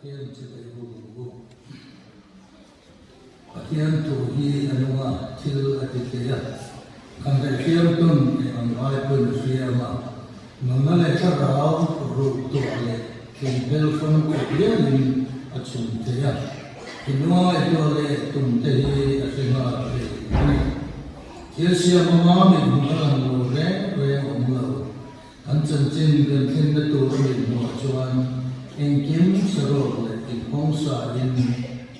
Pathian chibai buk ang u. Pathian thu hi a nung a, thil a ti thei a. Kan daihhriam tawn eng ang ai pawhin a hriam a. Nunna leh thlarau ruh tuah leh tling hmel hrang khawp hialin a chhun thei a. Thinlunga ngaihtuah leh tum te hi a hre nghal thei a ni. Thil siam anga mithmuh a lang lo reng reng awm lo. Kan chanchin kan thlenna tur a nih hnuah chuan engkim saruak leh inkhawngsa in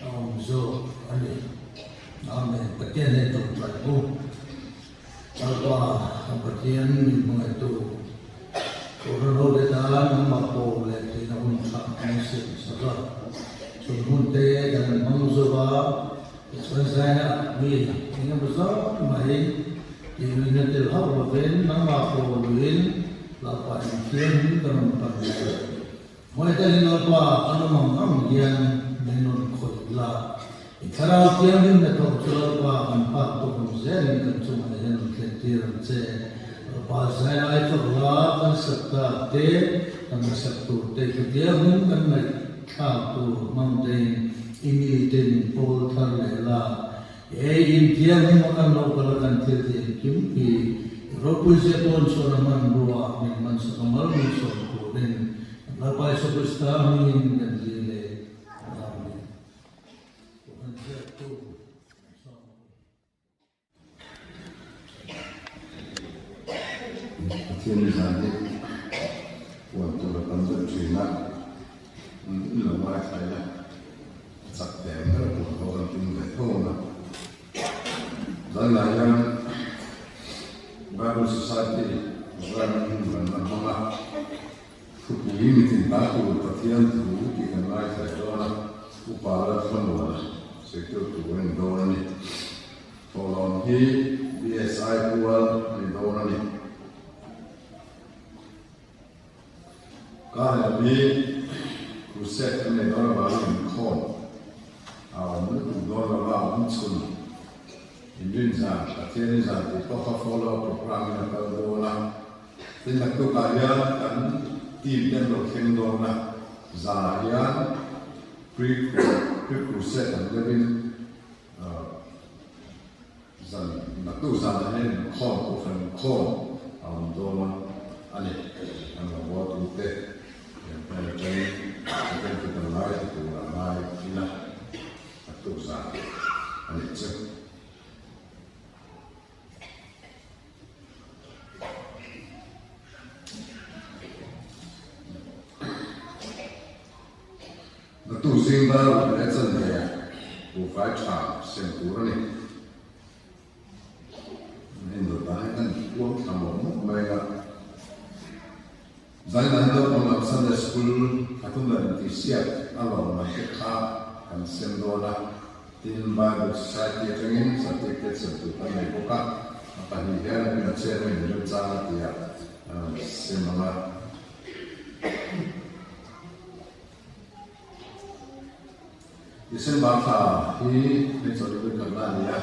a awm zawk a ni. Amen. Pathian hian tawngtai u. Lalpa, kan Pathian min hmangaihtu, Kohhran hote tan nangmah pawl leh theihna hun tha min siam sak a. Chhun hun te kan han hmang zo va, tichuan zaina mi engemaw zawk mai tihluihna tel hauh lovin nangmah pawl luiin Lalpa inthiam ka rawn pan leh. Hmuai takin Lalpa a nawm ang ang hian min rawn khawih la. I thlarau thianghlim hnathawk chu Lalpa kan phak tawh awm zelin kan chungah hian rawn thlen tir ang che. Lalpa zai lai fak la kan sak tak te, kan la sak tur te chu thianghlim kan ngaihthlak tur hmang tein i mite min pawl thar leh la. He in thianghlim a kan lo kal a kan thil tih engkim hi ropui zia pawn chuan a hmanrua min hmansak a mal min sawm turin Lalpa Isua Krista hmingin kan dil e. Amen. Kohhran ziaktu sawm ang u. Pathian i zan hi puan tur a tam deuh thin a, in lo ngaithla ila a chak teh ang ber puan pawh kan tum ve tho ang a. Zanlai hian Bible Society program in hun kan la hmang a, thupui mitin ta tur Pathian thu tih kan ngaithla leh dawn a, Upa Lalthlamuana secure tur a ni dawn a ni. Thawhlawm hi BSI pual a ni dawn a ni. Karel hi crusade kan nei dawn avangin inkhawm a awm lutuk dawn lo a, awm chhun inrin zan, Pathian i zan tih pawh kha follow up program in a kal dawn a. Tin naktukah hian kan team te an lo thleng dawn a, zanah hian pre-crusade ang deuhin Zan naktuk zanah hian inkhawm kohhran inkhawm a awm dawn a ni. Kan lo haw tute hian hmel atangin second chu kan ngaithla tur a ngai ila naktuk zan a nih chu. Naktuk zing dar ruk leh chanve buhfai tha sem tur a ni. Hei dawt ah hian kan kuang thla mawp mawp mai a. Zainah hian naupang lam Sunday School khatum dan intihsiak a lawm mai te kha kan sem dawn a. Tin, Bible Society atangin certificate sem tur kan nei bawk a. A pahnih hian a hming a chairman in remchang a tia sem ang a. December thla hi hmeichhe hlui khatna a ni a,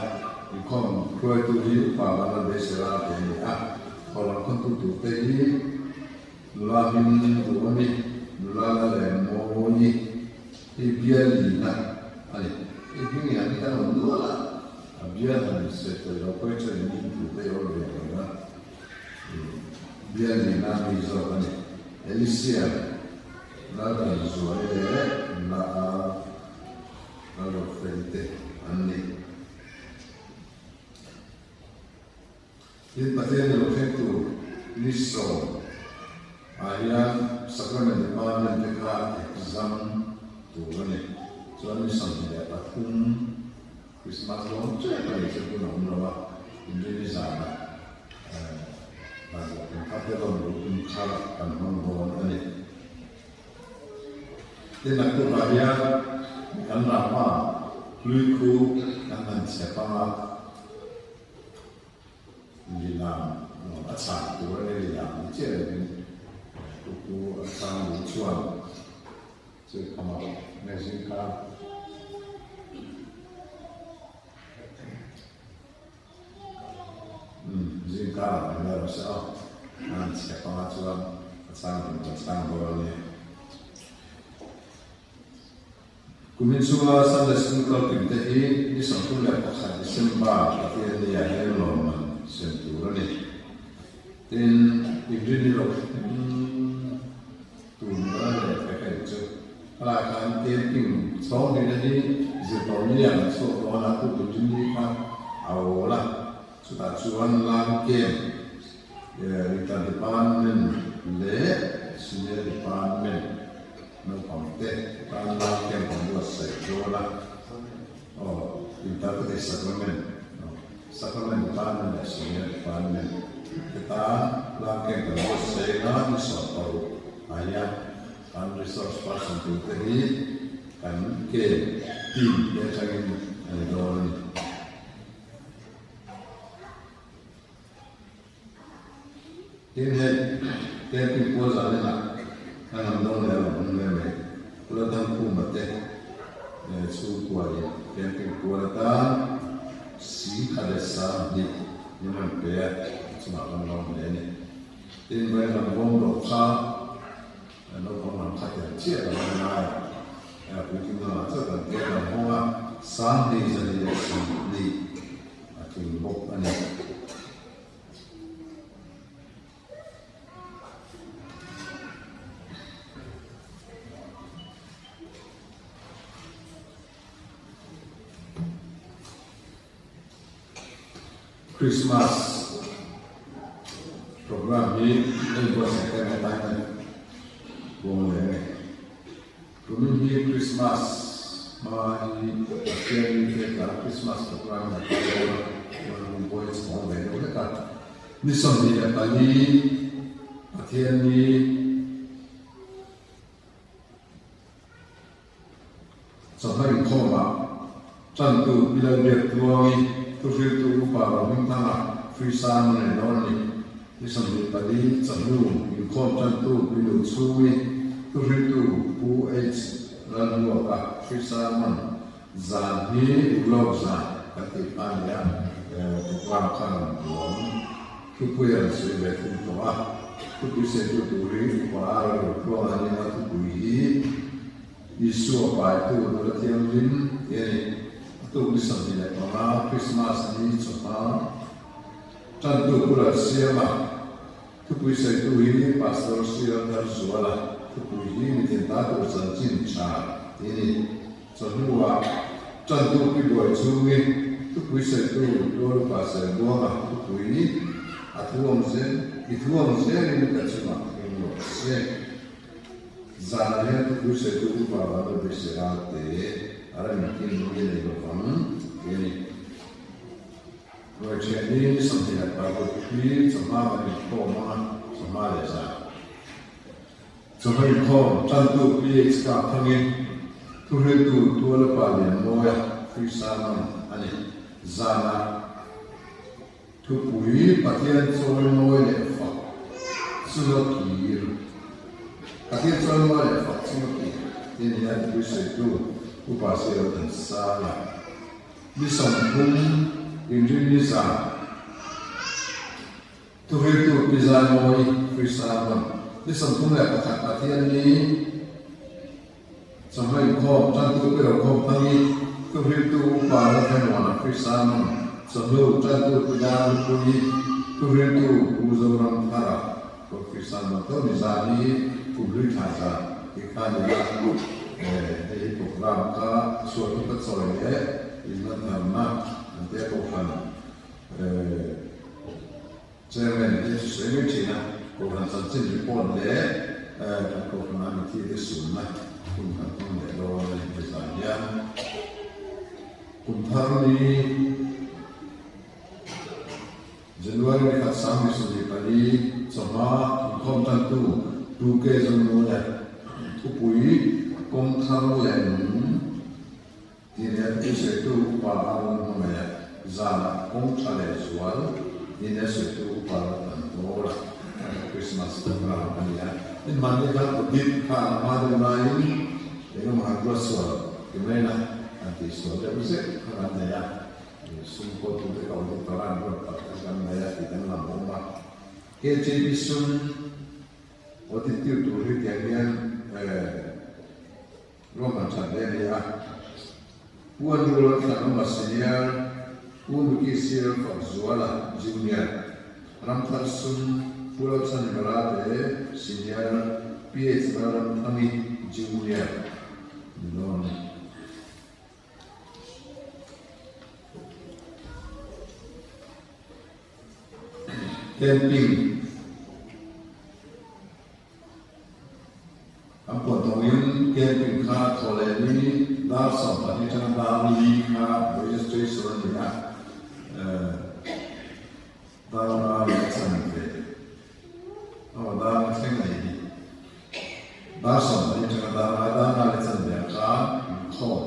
inkhawm hruaitu hi upa Vanlal Beisera te a ni a, khawlam khawntu turte hi nula hming duhawmi, nula la leh mawi hi bial lina a ni. Hei hming hian hi kan awm nual a, a bial han insawi lo pawhin chuan in intu te i awm ve lo a. Bialina mi zawk a ni. Elisia, Laltanzuali leh Nula Lalruatfeli te an ni. Tin, Pathian ni lo thleng tur ni sawm ah hian Sacrament Department te kha exam tur a ni. Chuan ni 23 Christmas dawn chiah ka nei chu hun a awm lo a, inrin i zan ah Hnathawh kan thar te rawn luh hun kha kan hmang dawn a ni. Tin, naktuk ah hian kan rama hlui khu kan han chhe pang a, lilam a chhan tur a ni, lilam ni chiah lovin kuku a chang luh chuan Chu khama mehzing kha umm zing kar ah kan la rawh se aw an chhe panga chuan a chang ding ka chang dawn a ni. Kumin chhunga Sunday School kalkim te hi ni 31 December Pathianni-ah hian lawmman sem tur a ni. Tin, Inrini lo thleng tur nula leh fehel chu helaiah khan camping chhawng nihna hi zirtawr lian an chhuak dawn a, tuk Inrini kha a awl a, chutah chuan Lam Camp, Inter Department leh Senior Department naupangte tan Lam Camp an buatsaih dawn a, aw, Inter ka ti Sacrament. Sacrament Department leh Senior Department te tan plan keng kan buatsaih anga ni 16 ah hian kan resource person tur te hi kan camp team te atangin a ni dawn a ni. Tin hei camping pual zan inah kan han dawng leh alawm awm hle mai. Kula Thangkhuma te chhungkua in camping pual atan 10,200 min rawn pe a, a chungah kan lawm hle a ni. Tin Vairang bawm loh kha naupang lam kha tel chiah lo a ngai a, puitling lamah chauh kan tel kan hawng a, 2120 a tling bawk a ni. Christmas program hi hei buatsaih te ang atan hian buang leh a ni. Kumin hi Christmas hma hi Pathian mi te tlar Christmas program hi a kal dawn a, chuan hun pawh hi a chhawng ve deuh hlek a. Ni 24 Pathian ni chawhma inkhawmah tantu Pi Lalbiak Tluangi, thuhriltu Upa Rohmingthanga Free Sermon a ni dawn a ni. Ni 24 chawhnu inkhawm tantu Pi Nuchhungi, thuhriltu Pu H Lalhmuaka Free Sermon zan hi Urlawk zan kan tih kha a ni a, program khan nuam thupui a rawn sawi ve thung tawh a, thupui sawitu tur hi Upa a rawn ro tluang a nia, thupui hi Isua paitu nula thianghlim tih a ni. A tuk ni 25 Krismas ni chawhma tantu Pu Lalsiama thupui sawitu hi Pastor Sir Darzuala thupui hi mi tin ta tur chanchin tha tih a ni. Chawhnuah tantu Pi Buai chhungi thupui sawitu Tualupa Serbuanga thupui a thu awm zel i thu awm zelin ka chungah thleng rawh se. Zanah hian thupui sawitu Upa Vanlalbisera te a rem kin nui nei lovang tih a ni. Ruaithian hi ni 26 hi chawhma kan inkhawm a, chawhma leh zan. Chawhma inkhawm tantu PH kap thangin thuhriltu Tualapa Lianmawia Free Sermon a ni. Zanah Thupui Pathian chawimawi leh fak chunga kir Pathian chawimawi leh fak chunga kir tih a ni a, thupui sawitu Upa Silo Thansanga ni 30 inrinni zan Thuhriltu Pi Zaimawi Free Sermon ni 31 Pathian ni Chawhma inkhawm tantu Pi Rokhawm Thangi Thuhriltu Upa Lalthlamuana Free Sermon Chawhnu tantu Pi Dar Lupuii Thuhriltu Pu Zoram Thara pawh Free Sermon tho ni zan hi kum hlui thla zan tih kha a ni a, hei hi program kha chhuah chu ka chawi leh inhlatharna an tia kohhran Chairman hi chu sawi mai thin a, Kohhran chanchin report leh kan Kohhrana mithi te sunna hun kan hmang leh dawn a ni hei zan hian. Kum thar ni January ni khat 2024 chawhma inkhawm tantu 2K Zonuaia thupui kawng thar leh nung Tih leh thil sawitu upa a rawn hmangaih a, zanah kawng tha leh zual tih leh sawitu upa rawt an kawl a, Christmas program a ni a. Tin mahni khan audit kha an hma deuh laiin eng emaw han ruat sual ti mai na han tih sual deuh zeuh kha kan nei a, sum kawltute kha audit tura an ruat tak kha kan nei a tih kan lam awm a. KJP sum audit tir tur hi tiang hian. Ruahman that hle a ni a. Pu Andrew Lalthlanawma Senior, Pu Mickey Sir Fakzuala Junior, Ramthar Sum, Pu Lalchhan Varate Senior, PH Lalramthangi Junior ni dawn a ni. Camping An puan tawngin camping kha thaw leh ni dar 12 atanga dar li kha registration a ni a, dar nga leh chanve aw dar nga thleng a ni hi. Dar 12 atanga dar nga dar nga leh chanve ah khan inkhawm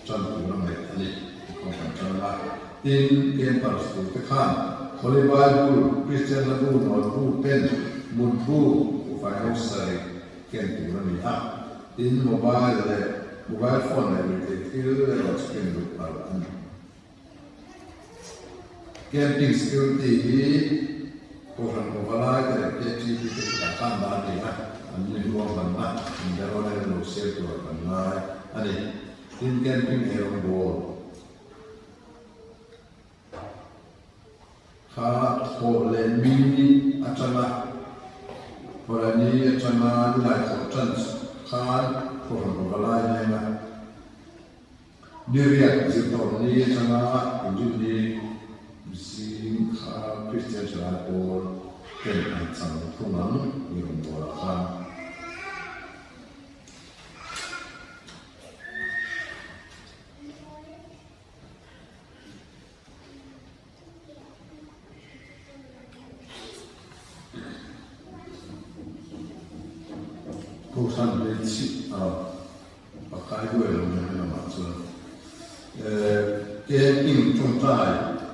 tan tur a ngaih a ni. Inkhawm kan tan a, tin campers tur te khan Holy Bible, Kristian hla bu, Nawl bu, pen, mut bu, ufai ho sarih ken tur a ni a, tin mobile leh mobile phone leh ruihtheih thil erawh chu ken duh palh a ni. Camping security hi Kohhran Kawvalai te leh KTP te chutah khan dan a ni a, an ni ruahmanna inberawn in an lo siam tur kan ngai a ni. Tin camping eirawngbawl Kha thawh leh ni atanga thawh leh ni atanga nilai thawh tan khan thawhrawn bawk a lai hneng a, niriat zirtawp ni atanga inrinni zing kha Kristian thalai pawl ten an chang thung ang ni rawn bawlah khan. Kohhran hmeichhia a pakai duai lo mai lamah chuan camping tawngtai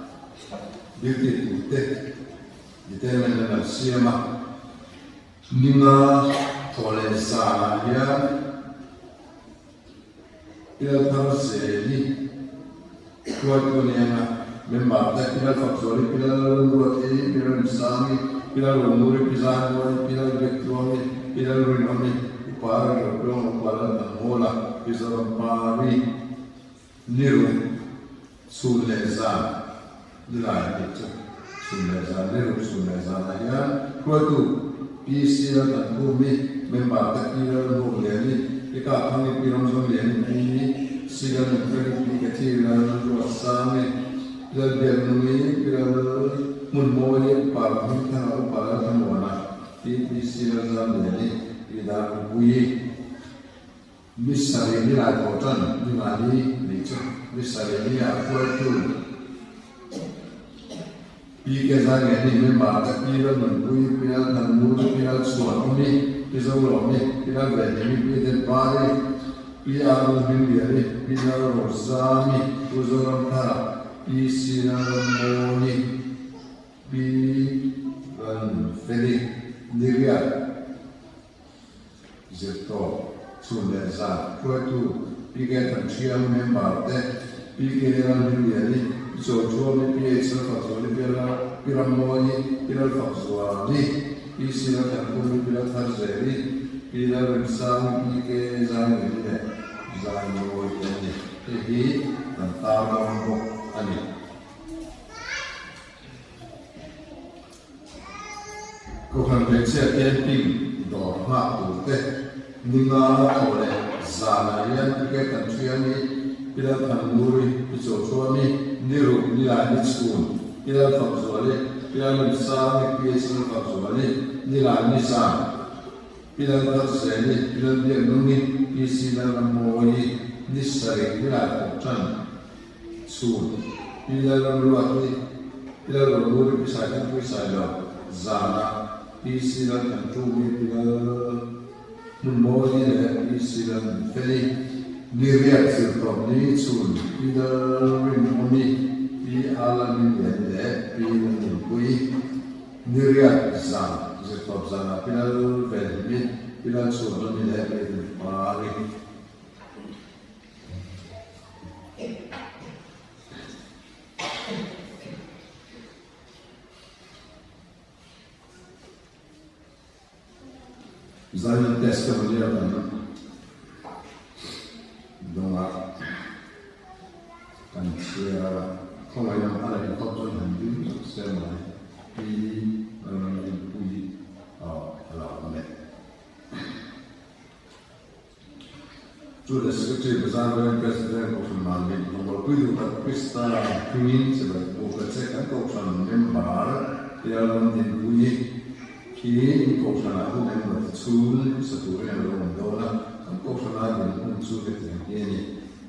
duty turte determine an siam a, ninga thaw leh zanah hian Pilal Zeli hruaitu a ni ang a, member te Pilal Fakzuali, Pilal Ruati, Pilal Rimsangi, Pilal Romuri, Pi Zaimawii, Pilal Biaktluangi, Pilal Rinawmi, Upa Rinropiang, Upa Lalthanhawla, Pi Zorampari, Niru, Chhun leh Zan, Nilai a tih chu Chhun leh Zan, Niru Chhun leh Zanah hian hruaitu Pi Sial Thankhumi, member te Pi Lalhmuakliani, Pi Kaphangi, Pi Ramzawmliani, Pi Sigal Nutfeli, Pi Kathi Lalruatsangi, Pi Lalbiaknungi, Pi Lalhmunmawii, Upa Hmingthanga, Upa Lalthamuana, Pi Pi Silalzamliani, Pi Darpupuii. Ni sarih ni lai pawh tan ni mahni nih chu ni sarih ni ah hruaitu Pi Ke Zai nge ni member te Pi Lalnunpui, Pi Lalthanmur, Pi Lalchhuanawmi, Pi Zolawmi, Pi Lalvenhimi, Pi Denpari, Pi Arul Hmingliani, Pi Lalrozami, Pu Zoramthara, Pi Sinaramawni, Pi Lalnunfeli, Niriat. Zirtawp, chhun leh zan hruaitu PK Thanhriang member te, PK Lalhmingliani, Pi Chawlthuami, Pi H Lalfakzuali, Pi Pi Rammawii, Pi Lalfakzuali, Pi C Lalthankhumi, Pi Laltharzeli, Pi Lalremsangi, PK Zaingliani leh Zaingawi te an ni. Hei hi kan tar dawn bawk a ni. Kohhran hmeichhia camping dawr nghak tur te ninga thaw leh zanah hian ticket an thiam i Pi Lalthanmuri, Pi Chawthuami, Ni Ruk, Ni Lai, Ni Chhun, Pi Lalfakzuali, Pi Lalnunsangi, Pi H Lalfakzuali, Ni Lai, Ni Zan, Pi Laltharzeli, Pi Lalbiaknungi, Pi C Lalrammawii, Ni Sarih, Ni Lai Thawhtan. Chhun, Pi Lalramruati, Pi Lalromuri, Pi Saithangpui Sailo, Zana, Pi Si Lalthanṭumi, Pi Lalhmunmawii leh Pi Si Lalnunfeli, Niriat Zirtawpni, Chhun, Pi Lalrinawmi, Pi Alalminliani leh Pi Lalnunpuii, Niriat Zan, Zirtawp Zana, Pi Lalvenhimi, Pi Lalchhuanawmi leh Pi Rinpari. Zion Testimonial kan Khawngaih lam a la inkhawp chuan han ding tak se mai Pi Lalrinpuii a lo awm e. Chu leh Secretary Bazar Veng President Kohhran Mahni Rawngbawl Pui Duh Tak Krista hmingin chibai puk a che kan Kohhran member Lalrinpuii khi in Kohhranah hun engemaw ti chhung sa turin a lo awm dawn a, kan Kohhrana din hun chu hetiang hi a ni.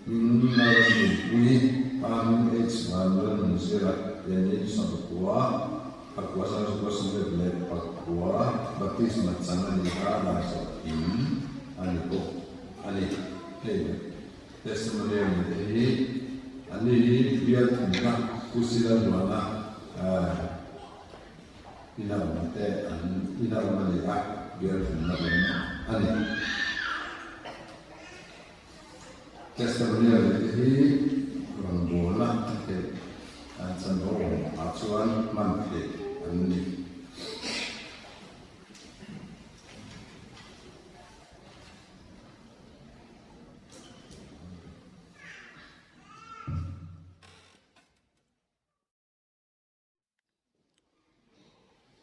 Hming Lalrinpuii, Pa hming H Vanlalnunzira, Pianni Sangkua, Pakua Sangzukua Sanglet leh Pakua Baptisma chang a ni a, dan sawh in a ni bawk a ni. Hei testimonial ni te hi an ni hi bial thumna Pu Silalluana ina awm te an ina awm a ni a, bial thumna awm a ni. Testimonial ni te hi rawngbawlna a theih an chanvo awm ah chuan hman theih an ni.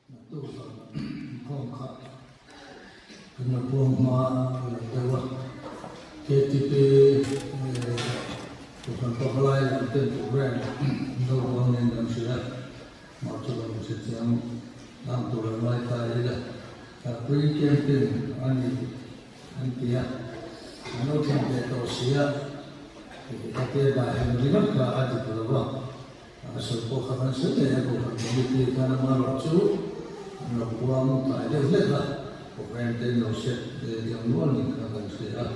Naktuk inkhawm kha kan lo puang hma lo deuh a, KTP Kohhran Pavalai lam ten program naupang nen kan hrilh a, mah chu kan hre chiang tlang tur an ngai ta ila, pre camping a ni an ti a, an lo thlen ve tawh si a, khatia dah hem ringawt kha a dik lo va. A sawi pawh kha kan sawi ngei a, Kohhran Committee khan amaherawh chu an lo puang tlai deuh hlek a, Kohhran te an lo set diam nual ning kha kan hria a.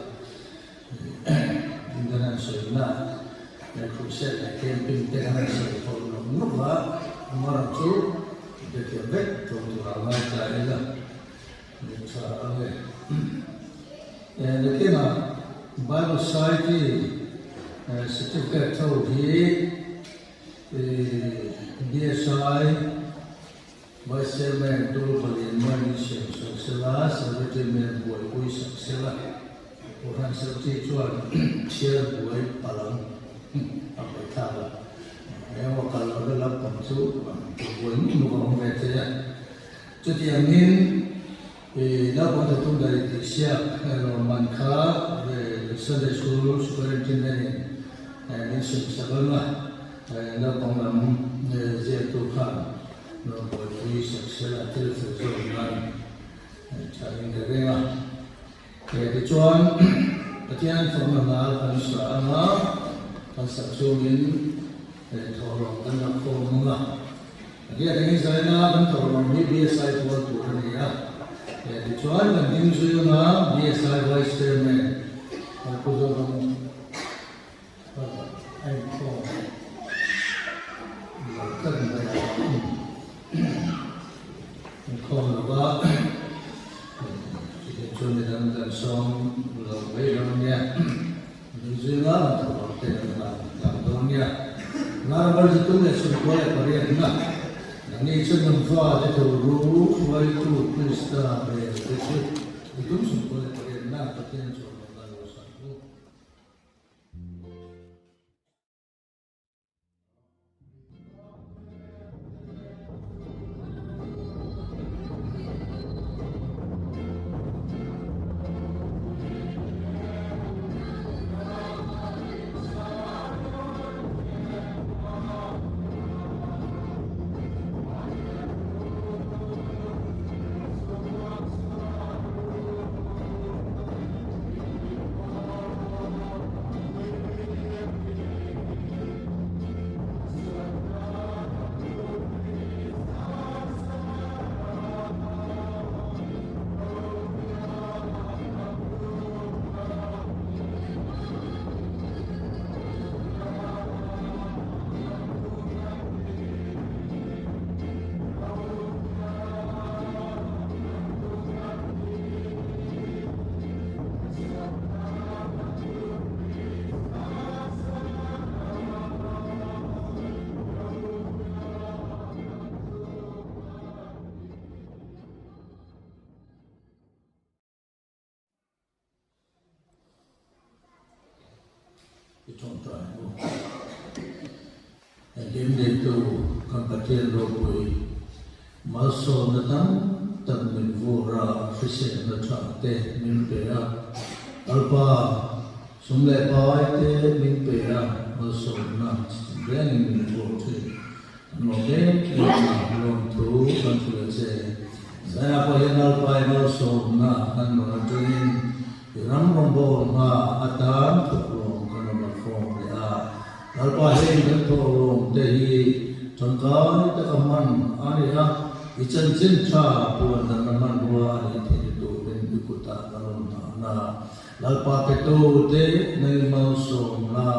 Tin an sawi na leh crusade leh camping te khan an sawi pawlh nawk nawk a, amaherawh chu hrethiam vek tawh turah ngai ta ila ni tha ang e. Nakinah Bible Society Certificate tho hi BSI Vice Chairman Tul Palian Mawin siam sak sela, Secretary men buaipui sak sela, Kohhran Secretary chuan chhiar buai palh ang a buai thlak a, engemaw kal lova lampang chu buai nuk nuk a awm ve thei a, chutiangin Naupang thathum daih tih siak lawmman kha Sunday School Superintendent in min sem sak ang a, naupang lam ziaktu khan rawn buaipui sak sel a, thil fel zawk nan tha in ka ring a. Tichuan Pathian fakna hla kan sa ang a, kan sak chungin thawhlawm kan la khawm ang a. Biakinn zaina kan thawhlawm hi BSI pual tur a ni a, tichuan kan ding zui anga BSI Vice Chairman Pu Zoram a inkhawm lo tlat mai a, inkhawm lova chutiang chuan midang kan sawm lo mai dawn nia. Ding zui anga kan thawhlawm te kan hlan tlang dawn nia. Narwal zitum leh chhungkua leh pariat na nangni chu nunfa te tho ru hruaitu Krista bel te chu zitum chhungkua leh pariat na Pathian chhuahloh dan lo sak u. I tawngtai ang u. Engkim neitu kan Pathian ropui malsawmna tam tak min vur a, hriselna tha te min pe a, Lalpa sum leh pai te min pe a, malsawmna rengin min vur thin. Kan lawm em em a, lawmthu kan hrilh a che. Zaia pawh hian Lalpa i malsawmna kan rawn atangin i ram rawngbâwl hma atan thawklawm kan rawn la khawm leh a. Lalpa heng kan thawklawm te hi tangkai taka hman a ni a, i chanchin tha puan danna hmanrua a nih theih turin i kutah kan rawn dah a. Lalpa petu te nang i malsawm la,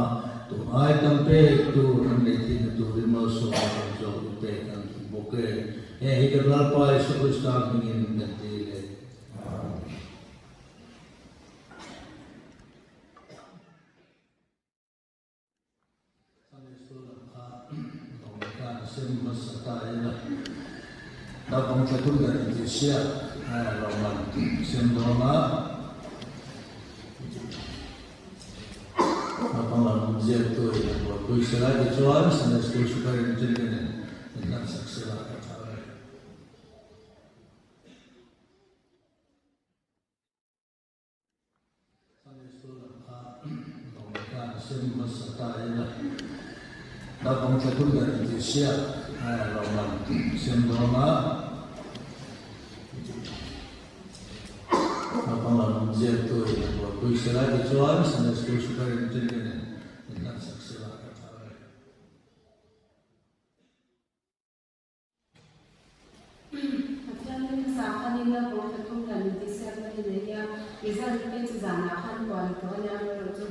tun ai tam pek tur an nei theihna turin malsawmna tam zawk i pek an duh bawk e. Heng hi kan Lalpa Isua Krista hmingin kan ti le. Amen. Sunday School lam kha Bawngkan sem hmasa ta ila naupang tla tum ber inti sia lawmman sem dawn a, naupang lam ziaktu in an buaipui sela tichuan Sunday School Superintendent in min hlansak sela ka tha e. Sunday School lam kha Bawngkan sem hmasa ta ila naupang tla tum ber inti sia lawmman sem dawn a, naupang lam ziaktu in an buaipui sela tichuan Sunday School Superintendent in min hlansak sela ka tha e. Pathian hi hmasa khanin a bawk ta thum dan intihsiakna hi nei a, result phei chu zanah khan puan tawh a nia amaherawh chu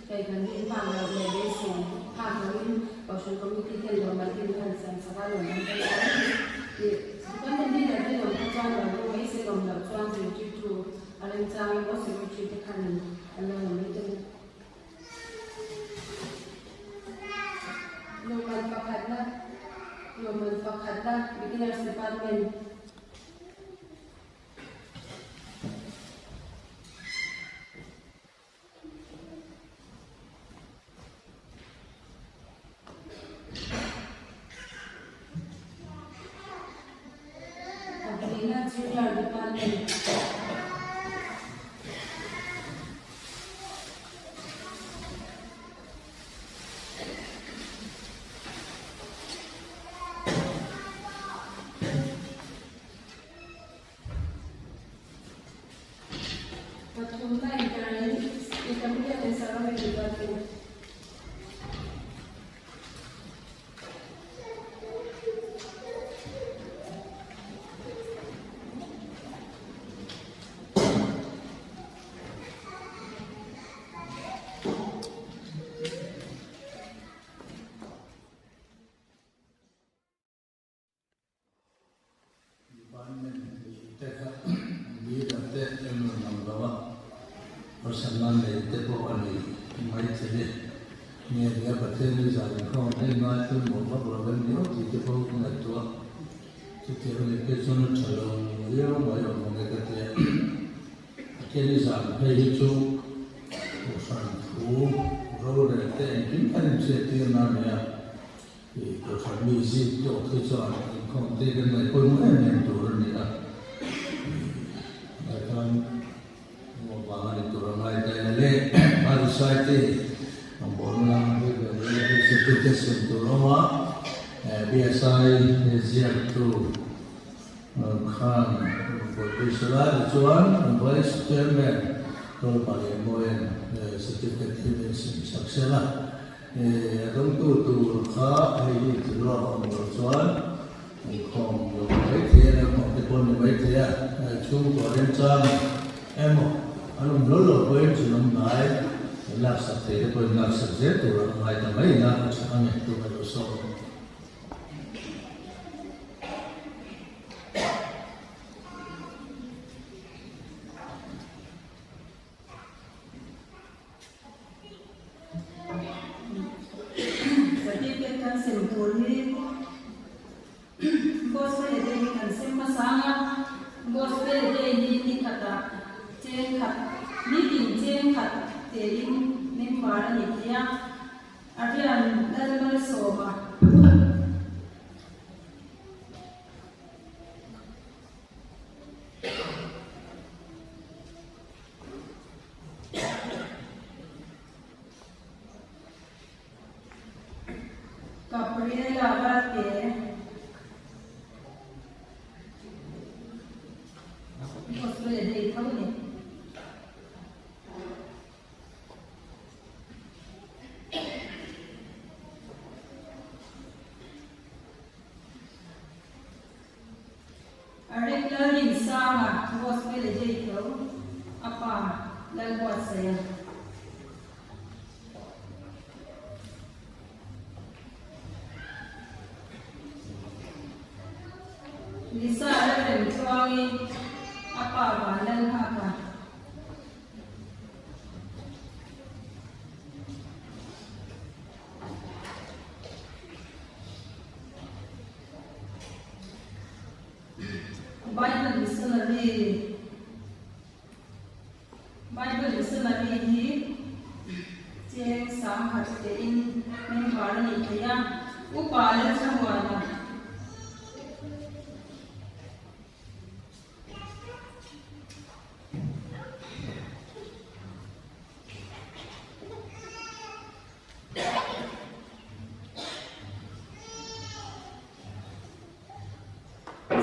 hei kan rin phak loh leh beisei phak lohin Kohhran Committee ten lawmman hi min han siam sak a, lawmman ka la awm tih department leader te lawm kha chuan lo deuh mai se lawm loh chuan zirtirtu a remchangin aw secretary te khanin an lo la mai ta ni. Lawmman pakhatna Lawmman pakhatna Beginners Department. Pahnihna Junior Department. Pathumna Intermediate and Ceramic Department. Department te kha leader te an rawn lang lo a, harsatna nei te pawh a ni maithei e. Nge nia Pathian hi zan inkhawm hei ngai chu maw vak lo em ni aw tih te pawh ka ngaihtuah. Chutiang a nih phei chuan a tha lo viau mai awm ang e ka ti a. Pathian hi zan phei hi chu Kohhran thu rorel te engkim kan inhriattir na a ni a. Ih Kohhran mi zik tawk hi chuan inkhawm te kan ngaih pawimawh em em tur a ni a. Ih ngaihtuah Maw vang a ni tur a ngai ta ila le. Pharisai te rawngbawlna hei ve leh hei certificate sem tur a awm a, BSI ziaktu khan buaipui sela tichuan Vice Chairman Tawlpa Lianmawia'n certificate hi min sem sak sela. A dawngtu tur kha hei hi tiruak a awm loh chuan inkhawm lo mai thei a, naupang te pawh ni mai thei a, chhungkua remchang emaw an awm hlawl lo pawhin chunawm hnai in laksak thei te pawh in laksak zel tur a ngai ta mai ina a tha ang e tun a lo sawm. Certificate kan sem tur hi Gospel a day hi kan sem hmasa ang a, Gospel a day hi ni khatah cheng khat, nitin cheng khat tein member a ni thei a, a rian Lalmalsawma. Gabriela Ralte. Gospel a day tho ni. Eric Lalrinsanga Gospel a day tho a pa Lalbuatsaia. Lisa la rem chuangin a pa van lal nghak a. Bible Missionary Bible Missionary hi cheng 10,000 tein member a nih theih a, upa Lalthlamuana.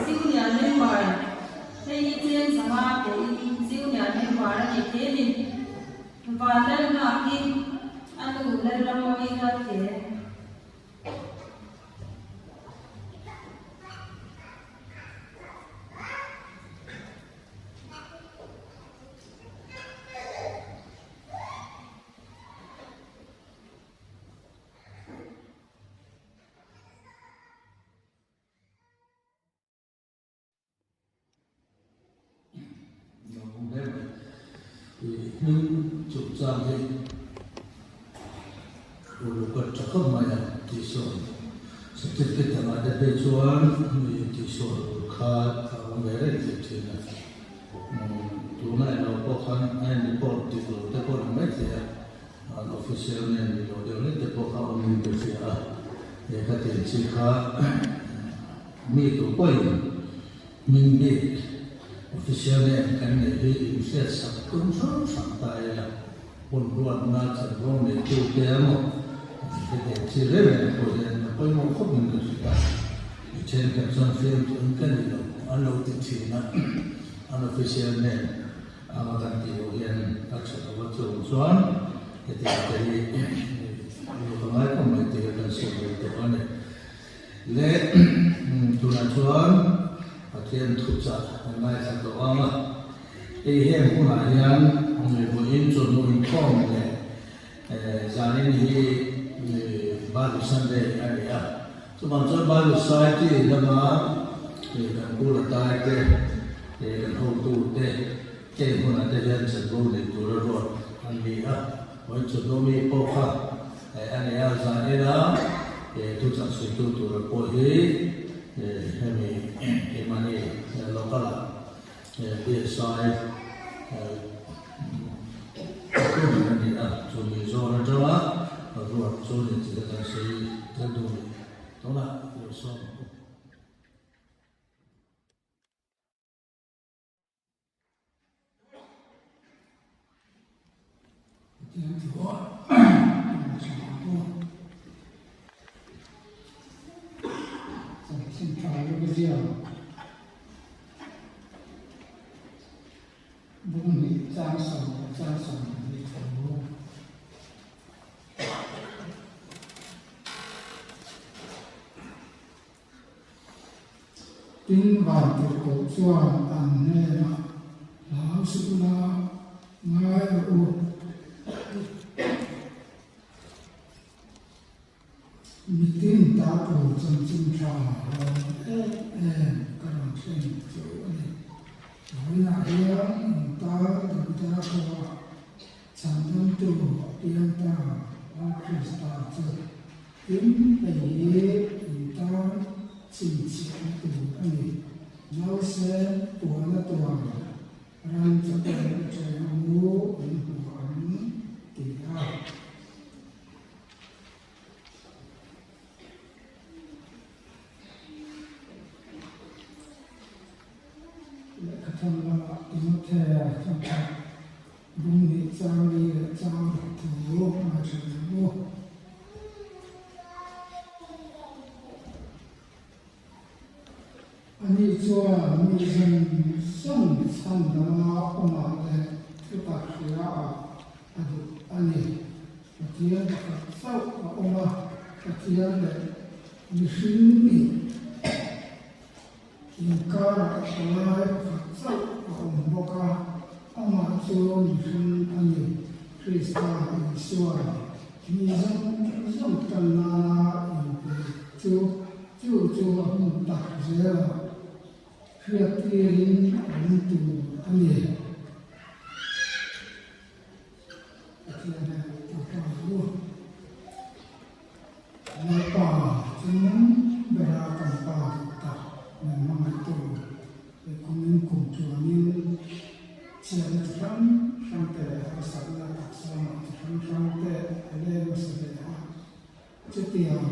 Junior member, Hei hi cheng 500 tein junior member a ni thei a ni. Vanlalnghak hi a nu Lalramawii Ralte. Hming chungchang hi uluk a tha khawp mai a tihsawn certificate anga te phei chuan mi tihsawn tur kha a awm ve reng thei thin a, tuna ilo pawh khan a report dik lo te pawh a ni maithei a. An official name ni lo deuh hlek te pawh kha awmin ka hria a, he ka tiang chi kha mi tu pawhin hming bik official name kan neih hi inhriat sak tum hrang hrang ta ila, hun ruatna chanvo neitu te emaw he tiang chi reng reng pawh hian a pawimawh khawpin ka hria a, mi thenkhat chuan fiamthu in ka ni lo an lo ti thin a, an official name. Anga kan tih loh hian a tha lo a chuang chuan hetiang te hi lu ka ngai khawp mai tih hi kan sawi ve tawh a ni. Le tunah chuan Pathian thuchah kan ngaithla tawh ang a, hei heng hunah hian vawiin chawhnu inkhawm leh zanin hi Bible Sunday a ni a, chuvang chuan Bible Society lama kan pu la tai te, Kan hotute heng hunah te hian chanvo nei tura ruat an ni a, vawiin chawhnu mi pawh kha a nei a, zan ena thuchah sawitu tura pawh hi hemi keimahni local ah BSI thawktu a ni a, chumi zawn atanga ruat chu ni tih kha kan sawi tel duh a ni. Tunah lo sawm ang u. Pathian thu a tha pawh chanchin tha lo zia bung hnih chang sawm leh chang 20 thu. Tin, vantirhkoh chuan an hnenah, Hlau suh ula, ngai rawh u. Mitin ta tur chanchin tha rawn em em ka rawn thlen chu a ni. Vawiinah hian in tan Davida kawngah chhandamtu a piang ta a Krista chu. Tin, hei hi in tan chhinchhiahna tur a ni. Nausên puana tuan ram chawpawm atanga mu an hmu ang ti a. Lehkhathawn lamah Timothea thawnthat bung hnih chang li leh chang ruk thu ngaithla ang u. Ani chuan mi zawng zawng chhan danga awmah leh thutak hriaah a duh a ni. Pathian pakhat chauh a awm a, Pathian leh mihring nih inkarah palai pakhat chauh a awm bawk a, amah chu mihring a ni, Krista Isua. Mi zawng zawng tan nana inpe chu chu chu a hmun tak zelah hriattirin a awm tur a ni. Pathian hian a pa u. Lalpa chung bera kan pa duh tak min hmangaihtu leh kumin kum chuanin chhiatna chi hrang hrang te leh harsatna taksa lamah chi hrang hrang te a leng nasa hle a. Chutiang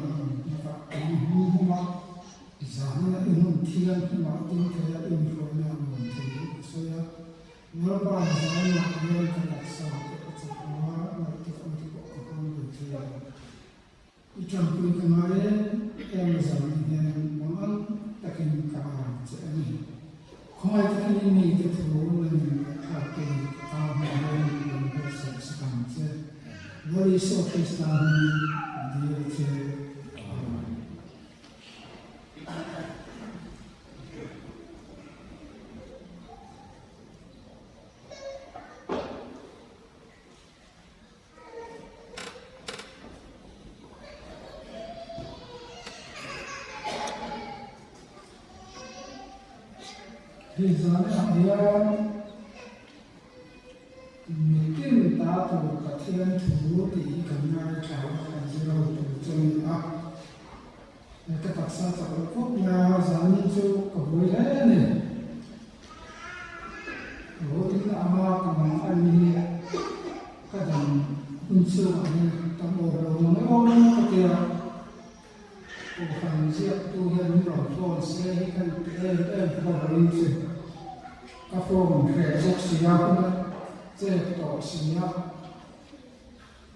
lakah kan hming hmanga zanina i hmun thianghlimah ding theia inhruaina nuam thei ka sawi a. Lalpa zanah hian ka taksa te ka chak lo a, ngaihtuahna te pawh ka hmang ve thei lo. I ṭanpui ka ngai em em zanin hian mangan takin ka ang che a ni. Khawngaih takin i mite thu nangin ngaihthlak te ka ta hma hian min buatsaih sak ang che. Lal Isua Krista hmingin ka dil che. Amen. Hei zanah hian mitin ta tur Pathian thu tih hi kan ngaithla a, kan zir ho tur chu a ni a. Ka taksa chak loh khawp mai a, zanin chu ka buai hle a ni. Ruatin ama ka mang a ni hi ka dam hun chhungah hian tam awm lo mang e aw ka ti a, Kohhran ziaktu hian min rawn phone se hi ka ni ti em em kha vawiin chu ka phone hreh bawk si a, hun a chet tawh si a.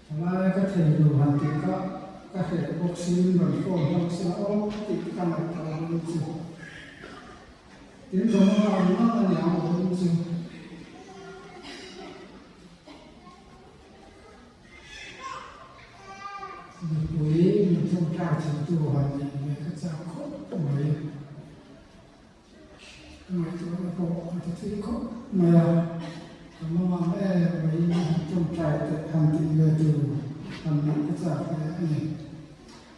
Thalai ka thei lo han tih kha ka hreh bawk si min rawn phone hlauh se aw tih ka ngaihtuah dawn chu. Tin ka hmang ang ang a ni ang dawn chu. Mipui min thawmthlak theitu han neih ve ka chak khawp mai. Ka ngaihtuahna pawh a ti thui khawp mai a, ka mawng em mai han tawngtai teh han tih ve tur han neih ka chak hle a ni.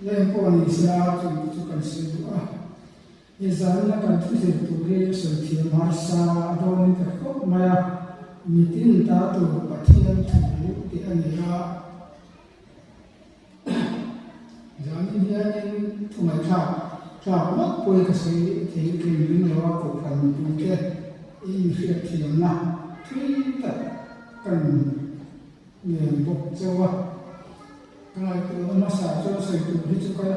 Leng pawh ni sela chung te chu kan sawi duh a, he zanina kan thu zir tur hi sawi thiam harsa a dawnin ta khawp mai a, mitin ta tur Pathian thu tih a ni a. Zanin hianin thu ngaihthlak tlak ngawt pawhin ka sawi thei ka inring lo a, Kohhran mipuite i inhriat thiamna thui tak kan ngen bawk chauh a. Ka ngaihtuahna hmasa chuan sawi tur hi chu ka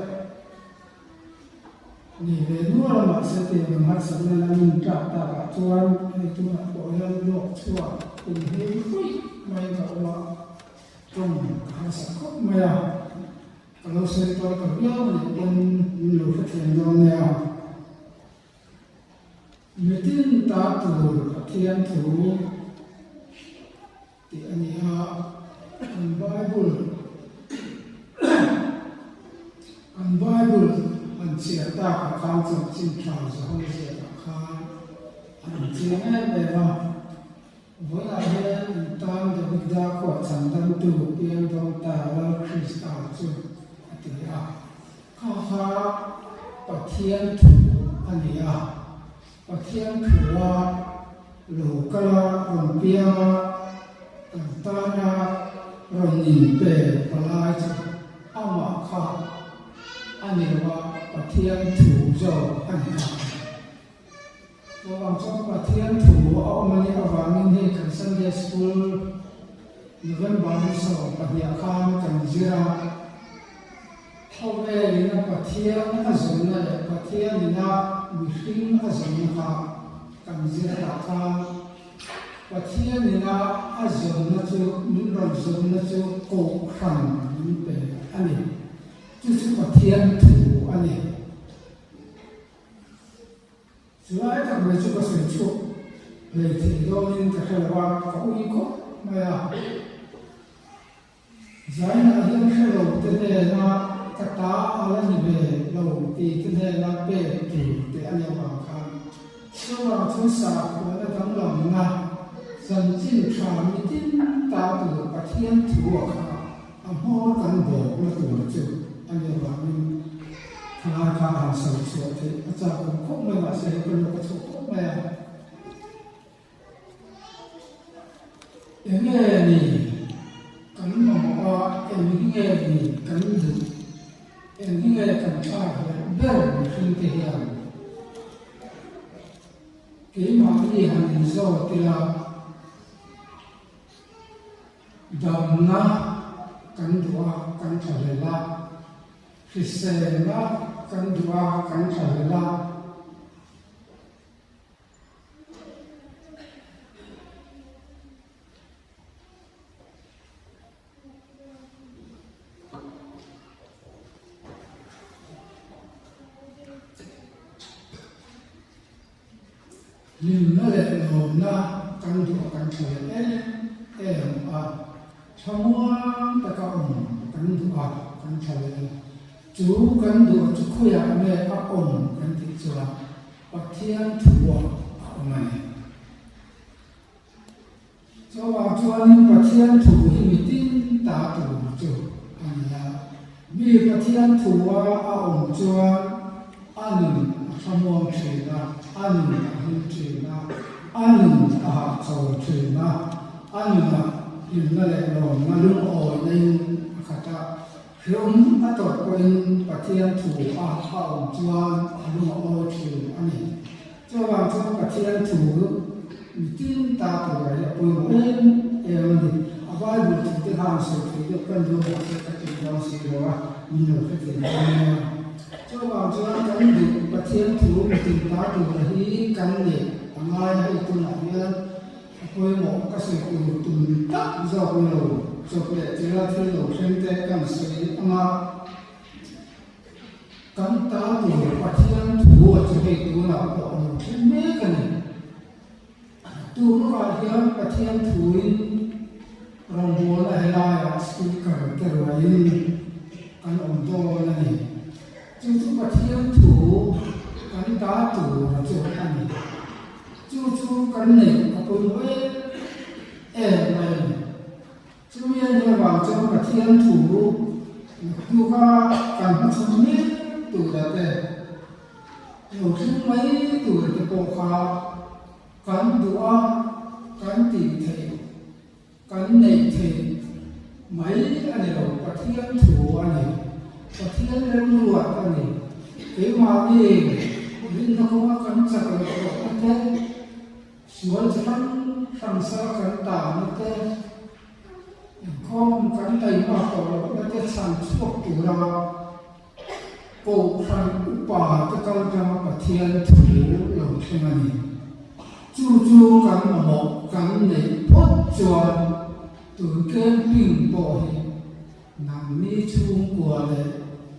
ni ve nual a, mahse tiang ang harsatna la min tlak takah chuan hei tunah pawh hian lawk chhuak kum hei ruih mai ka awm a. Tawng ka harsa khawp mai a, ka lo sawi tawi ta viau a nih pawn min lo hrethiam dawn nia. Mitin ta tur Pathian thu tih a ni a, kan Bible kan Bible han chhiar takah khan chanchin tha Zahawm ziakah khan a rawn chiang em em a. Vawilah hian in tan Davida khuah chhandamtu piang dawn ta Lal Krista chu a ti a. Kha kha Pathian thu a ni a. Pathian thua lo kal a, rawn piang a, kan tana rawn inpe palai chu amah kha a ni lo a, Pathian thu zawk a ni ta. Chuvang chuan Pathian thu a awm a nih avangin hei kan Sunday School November ni 12 khan kan zir a, khawvelin a Pathian a zawmna leh Pathianin a mihring a zawmna kha kan zir tah khan Pathianin a a zawmna chu min rawn zawmna chu Kohhran min pe a ni. Chu chu Pathian thu a ni. Chulai tak mai chu ka sawi chhuak hlei thei dawnin ka hre lo a, ka ui khawp mai a. Zainah hian hre lo te hnena ka ta a la ni ve lo ti te hnena pek tur te a nih avang khan chuvang chuan sakhuana danglamna chanchin tha mitin ta tur Pathian thu a kha a hmawr kan bawkna tur chu a nih avangin thalai kha a han sawi chhuah theih a chak awm khawp mai mahse hei ka lu ka chhuah khawp mai a. Enge ni kan mamawh a, eng hi nge ni kan duh, eng hi nge kan thlak leh ber mihring te hian keimahni han inzawt ila damna kan duh a, kan thlahlel a, hriselna kan duh a, kan thlahlel a. Hlimna leh lawmna kan duh a kan tha leh em em a, thlamuang taka awm kan duh a kan tha leh a, chu kan duh chu khawiah nge a awm kan tih chuan Pathian thuah a awm a ni. Chuvang chuanin Pathian thu hi mitin ta tur chu a ni a. Mi Pathian thua a awm chuan a nun a thlamuang thin a, a nun a hlim thin a, a nun a hahchawl thin a, a nunah hlimna leh lawmna lungawina in a khat a. Hlum a tawrh pawhin Pathian thu a a awm chuan a lung a awi thin a ni. Chuvang chuan Pathian thu mitin ta tura hi a pawimawh em em a ni. A Bible thu te khan sawi thei deuh kan duh mahse ka tih dawn si lo a, min lo hre thei dawn nia. Chuvang chuan kan duh Pathian thu mitin ta tura hi kan neih a ngai a, hei tunah hian A pawimawh ka sawi tur tum tak zawk ni lo, chawp leh chela thil lo thleng te kan sawi ang a, kan ta tur Pathian thu a chu hei tunah pawh a lo thleng mek a ni. Tunah hian Pathian thuin rawngbawlna helaiah speaker te ruaiin kan awm dawn a ni. Chu chu Pathian thu kan ta tur a chu a ni. Chu chu kan neih a pawimawh em em mai a ni. Chumi a nih avang chuan Pathian thu naktuka kan hmachhawn mek tura te, lo thleng mai tura te pawh kha kan duh a, kan tih theih, kan neih theih mai a ni lo. Pathian thu a ni. Pathian remruat a ni. Keimahni rinna kawnga kan chak loh tawhna te, sual chi hrang hrang sal kan tanna te, inkhawm kan taihmak tawh lohna te chhan chhuak tura Kohhran upa te kal tanga Pathian thu lo thleng a ni. Chu chu kan mamawh kan neih phawt chuan tun camping pawh hi nangni chhungkua leh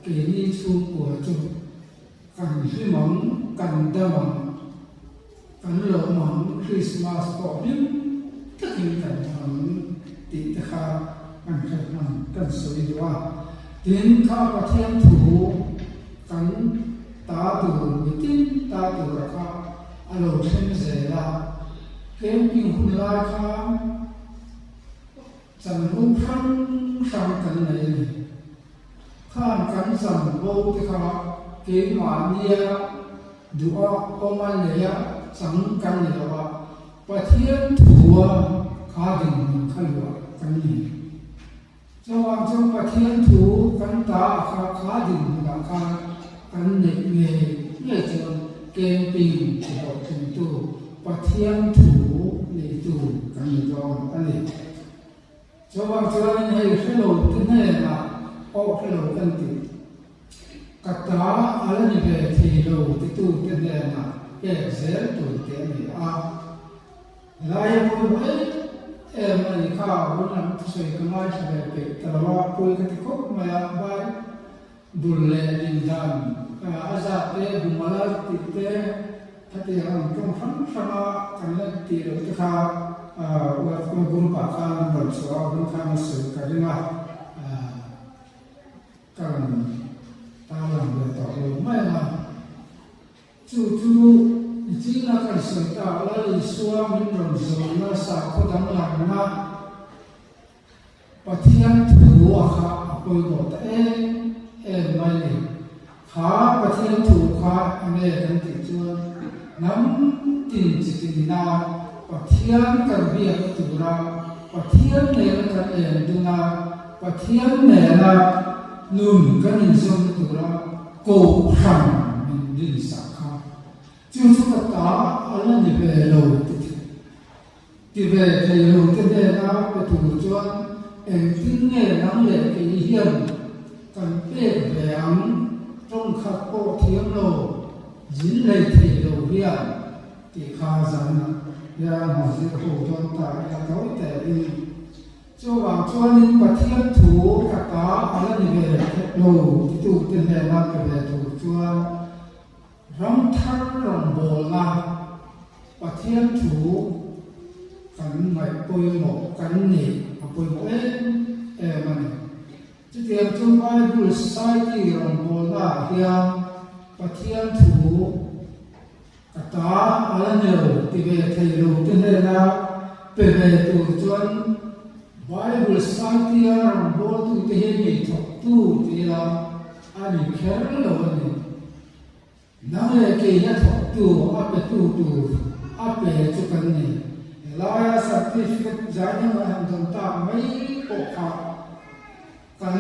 keini chhungkua chu kan hlim ang, kan dam ang, kan lawm ang, Krismas pawh hlim takin kan hmang tih te kha kan hre hman kan sawi duh a. Tin, kha Pathian thu kan ta tur mitin ta tura kha a lo thleng zel a, camping hun lai khan Chanvo hrang hrang kan nei a ni. Khan kan chanvo te kha keimahnia duha awm a nei a, chang kan ni lo a, Pathian thua kha dinhmun kha luah kan ni. Chuvang chuan Pathian thu kan ta a kha kha dinhmunah khan kan neih ngei ngei chuan camping ti hlawhtlingtu Pathian thu neitu kan ni dawn a ni. Chuvang chuanin hei hrelo te hnenah pawh hrelo kan ti. Ka ta a la ni ve thei lo titu te hnenah pek zel tur te a ni a. Helaia pawimawh em em a ni kha, hun lam thusawi ka ngaithla ve peih ta lo a, pawi ka ti khawp mai a, bai bul leh din dan a zat te, bumala tih te. Khatiang ang tawng hrang hranga kan la tih loh te kha WhatsApp group ah khan an rawn chhuah a, hun khan a sawi ka ring a, ka rawn tarlang ve tawh lo mai ang a. Chu chu nichina kan sawi ta Lal Isua min rawn zawhna sakhaw danglamna Pathian thu a kha a pawimawh ta em em mai ni. Kha Pathian thu kha enge kan tih chuan hnam tin chi tinina Pathian kan biakna tura Pathian nena kan en dun a, Pathian nena nun kan inzawmna tura Kohhran min rinsak kha chu chu ka ta a la ni ve lo ti thei. Ti ve thei lo te hnena pe tur chuan engtin nge nang leh kei hian kan pek ve ang? Tawngkhat pawh thiam lo, zin lei thei lo hian tih kha zan hian han zir ho dawn ta ila tawi tein. Chuvang chuanin Pathian thu ka ta a la ni ve lo titute hnena pe ve tur chuan Ram thar rawngbawlna Pathian thu kan ngaih pawimawh kan nih a pawimawh em em a ni. Chutiang chu Bible Society rawngbawlnaah hian Pathian thu ka ta a la ni lo ti ve thei lo te hnena pe ve tur chuan Bible Society-a rawngbawltute hi mi thawktu ti ila a ni kher lo a ni. Nang leh kei hi a thawktu, a petu tur a pe chu kan ni. Helaia certificate zai dang a han dawn tak mai pawh kha kan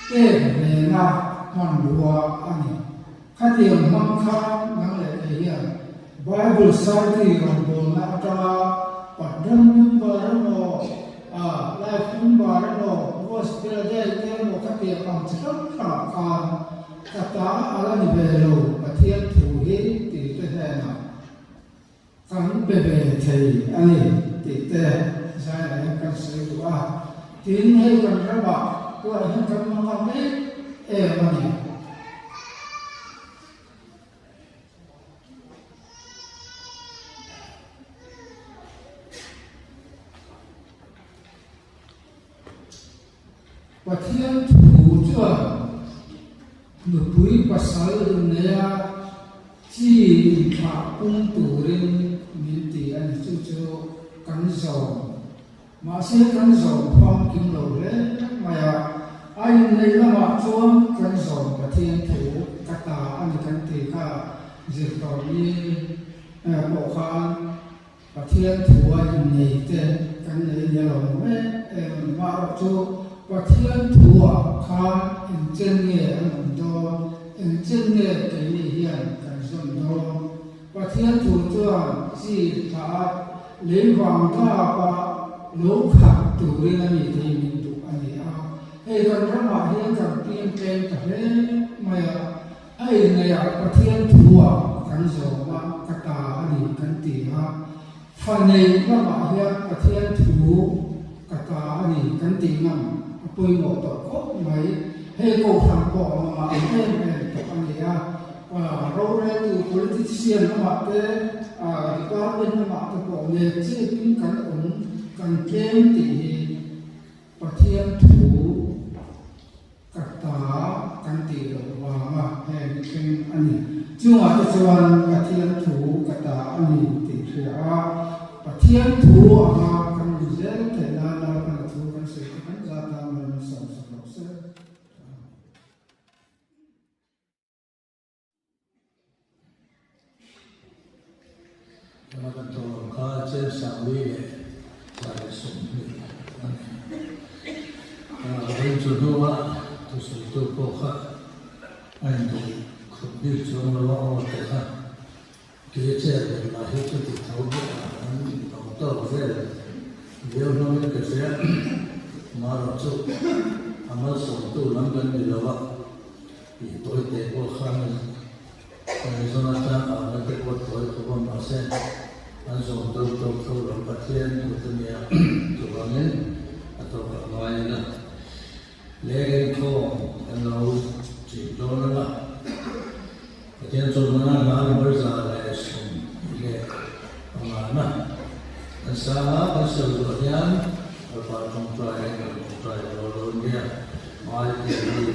pek vena hmanrua a ni. Khatiang hmang khan nang leh kei hian Bible Society rawngbawlna atanga Patram member emaw, Life member emaw, Gospel Day te emaw khatiang ang chi hrang hrangah khan Ka ta a la ni ve lo, Pathian thu hi tih te hnenah kan pe ve thei a ni tih te zaiah hian kan sawi duh a. Tin, hei kan ramah tuah hian kan hmang ang em em a ni. Pathian thu chuan nupui pasal inneia chi inthlah pung turin min ti a ni. Chu chu kan zawm. Mahse kan zawm famkim lo hle mai a. A inneih lamah chuan kan zawm Pathian thu ka ta a ni kan ti kha zirtawrni pawh khan Pathian thua innei te kan nei nia lo maw em em a ni. Marawh chu Pathian thuah khan engchen nge an awm dawn, engchen nge keini hian kan zawn dawn. Pathian thu chuan chi thlah a, lei vang dapa lo khat turin a mi thei min duh a ni a. Hei kan ramah hian kan piang tlem ta hle mai a. A inneihah Pathian thu-ah kan zawm a, ka ta a ni kan ti a. Fa neih lamah hian Pathian thu ka ta a ni kan tih ngam a pawimawh tawh khawp mai. Hei Kohhran pawh a mangah ang em em tawh a ni a. Roreltu politician lamah te, department lamah te pawh nek chepin kan awm, kan tlem tih hi Pathian thu Ka ta kan tih loh vanga heng thleng a ni. Chungah te chuan Pathian thu ka ta a ni tih hria a, Pathian thu anga kan ni zel theih nan Lalpana thu kan sawi te kan zat a, malsawmsak rawh se. Tuna kan thawhlawm kha Chen Sangli leh 120 a ni. Vawiin chu hnua thusawitu pawh kha a induh khawp bik chuang lo a aw te kha kei chair ber lah hi chuti tho bawk a an awm tawk vel viau hlawmin ka hria. Marawh chu a malsawmtu lam kan ni lo a. Tih tawi teh pawh khan Arizona tlang auna te pawh tawi khawp a, mahse an zawm deuh tawk tho lo. Pathian kut a nia, chuvangin a tawkah ngai ila leng inkhawm kan lo chih dawn ang a. Pathian chawlhmana hna number 103. sawi zawh hian Lalpa tawngtai kan tawngtai dawn nia. Ngai tih hi.